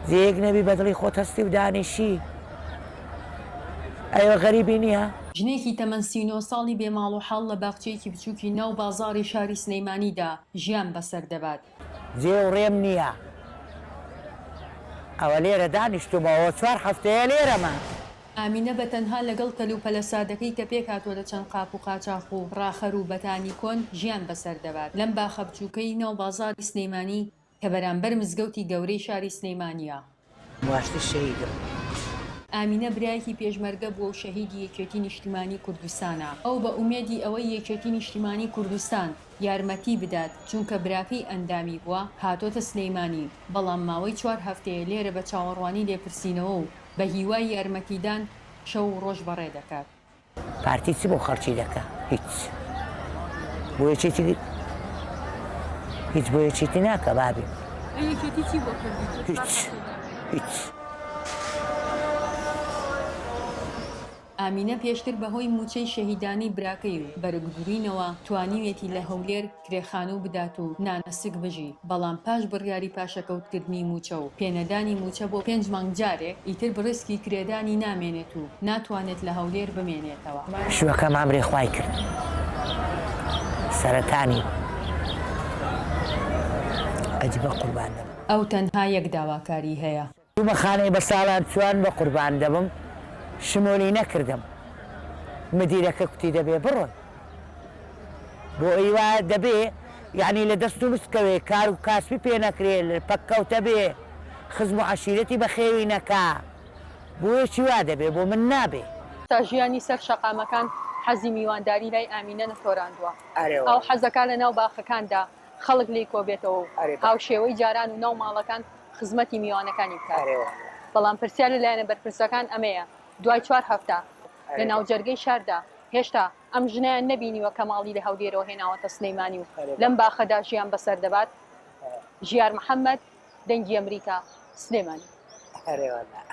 جێیەک نەبی بە دڵی خۆت هەستی و دانیشی ئەیوە غەریبی نییە؟ ژنێکی تەمەن 39 ساڵی بێ ماڵ و حاڵ لە باخچەیەکی بچووکی ناو بازاڕی شاری سلێمانیدا ژیان بەسەر دەبات. جێ و ڕێم نییە ئەوە لێرە دانیشتوومەوە چوار هەفتەیە لێرەمە. ئامینە بە تەنها لەگەڵ کەلوپەلە سادەکەی کە پێکهاتووە لە چەند قاپ و قاچاخ و ڕاخەر و بەتانی کۆن ژیان بەسەر دەبات لەم باخە بچووکەی ناو بازاڕی سلێمانی کە بەرامبەر مزگەوتی گەورەی شاری سلێمانییە. واشتر شەهیدم. ئامینە برایەکی پێشمەرگە بووە و شەهیدی یەکێتی نیشتیمانی کوردستانە. ئەو بە ئومێدی ئەوەی یەکێتی نیشتیمانی کوردستان یارمەتی بدات، چونکە براکەی ئەندامی بووە، هاتۆتە سلێمانی، بەڵام ماوەی چوار هەفتەیە لێرە بە چاوەڕوانی لێپرسینەوە و بە هیوای یارمەتیدان شەو و ڕۆژ بەڕێ دەکات. پارتی چ بۆ خەڵکی دەکا؟ هیچ. بۆ یەکێتی هیچ بۆ یەکێتی ناکا بابی. ئەی یەکێتی چی بۆ کردی؟ هیچ هیچ. ئامینە پێشتر بەهۆی مووچەی شەهیدانەی براکەی و بەرگدوورینەوە توانیویەتی لە هەولێر کرێ خانوو بدات و نانەسک بژی، بەڵام پاش بڕیاری پاشەکەوتکردنی مووچە و پێنەدانی مووچە بۆ پێنج مانگ جارێک، ئیتر بڕسکی کرێدانی نامێنێت و ناتوانێت لە هەولێر بمێنێتەوە. شوەکەم ئەمری خوای کرد سەرەتانی بوو ئەجی بەقوربان دەبم. ئەو تەنها یەک داواکاری هەیە. چوومە خانەی بەساڵان چوان بە قوربان دەبم شمۆلی نەکردم مدیرەکە کوتی دەبێ بڕۆی بۆ ئەی وا دەبێ یانی لە دەست و مست کەوێ کار و کاسپی پێ نەکرێ پەککەوتە بێ خزم و عەشیرەتی بەخێوی نەکا بۆ یەکی وا دەبێ بۆ من نابێ. تا ژیانی سەر شەقامەکان حەزی میوانداری لای ئامینە نەتۆراندووە. ئەو حەزەکا لە ناو باخەکاندا خەڵک لێی کۆبێتەوە و هاوشێوەی جاران و ناو ماڵەکان خزمەتی میوانەکانی بکات. بەڵام پرسیار لە لایەنە بەرپرسەکان ئەمەیە، دوای چوار هەفتە لە ناوجەرگەی شاردا هێشتا ئەم ژنەیان نەبینیوە کە ماڵی لە هەولێرەوە هێناوەتە سلێمانی و لەم باخەدا ژیان بەسەر دەبات؟ ژیار محەمەد، دەنگی ئەمریکا، سلێمانی.